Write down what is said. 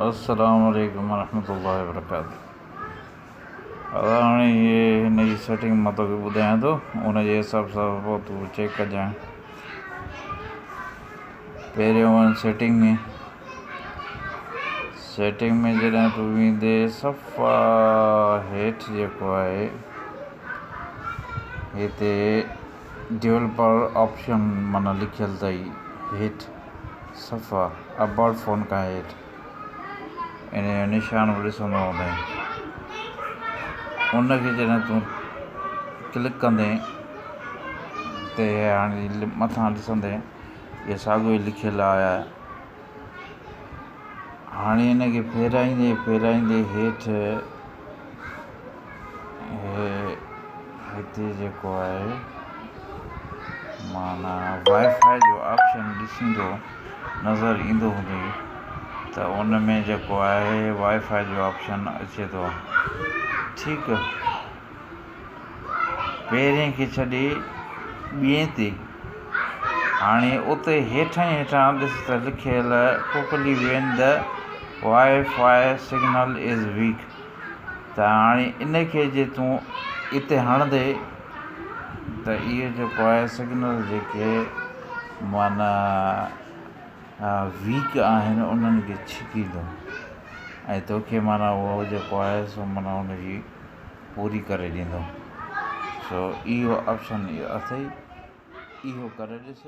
السلام عليڪم ورحمة الله وبرڪاته ادا هاڻي هي هن جي سيٽنگ مان توکي ٻڌايان ٿو ان جي حساب سان پوء تون چيڪ ڪجانء پهريون وڃ سيٽنگ ۾ سيٽنگ ۾ جڏهن تون ويندي صفا هيٺ جيڪو آهي هتي ڊيولپر آپشن معنيٰ لکيل اٿئي هيٺ صفا اباٽ فون کان هيٺ ان جو نشان به ڏسندو هوندين ان کي جڏهن تون ڪلڪ ڪندين ته هاڻي مٿان ڏسندين اهو ساڳيو ئي لکيل آهي هاڻي ان کي ڦيرائيندي ڦيرائيندي هيٺ هتي جيڪو آهي معنيٰ وائي فائي جو آپشن ڏسندو نظر ايندو هوندئي ته ان ۾ جيڪو آهي وائي فائي جو آپشن اچي ٿو ٺيڪ پهرين کي ڇڏي ٻئي تي هاڻي اتي هيٺان ئي هيٺان ڏس ته لکيل quickly when the wifi signal is weak ته هاڻي ان کي جي تون اتي هڻندي ته اهي جيڪو آهي سگنل جيڪي معنيٰ ويڪ آهن انهن کي ڇڪيندو ۽ توکي معنيٰ اهو جيڪو آهي سو معنيٰ ان جي پوري ڪري ڏيندو سو اهو آپشن اٿئي اهو ڪري ڏس.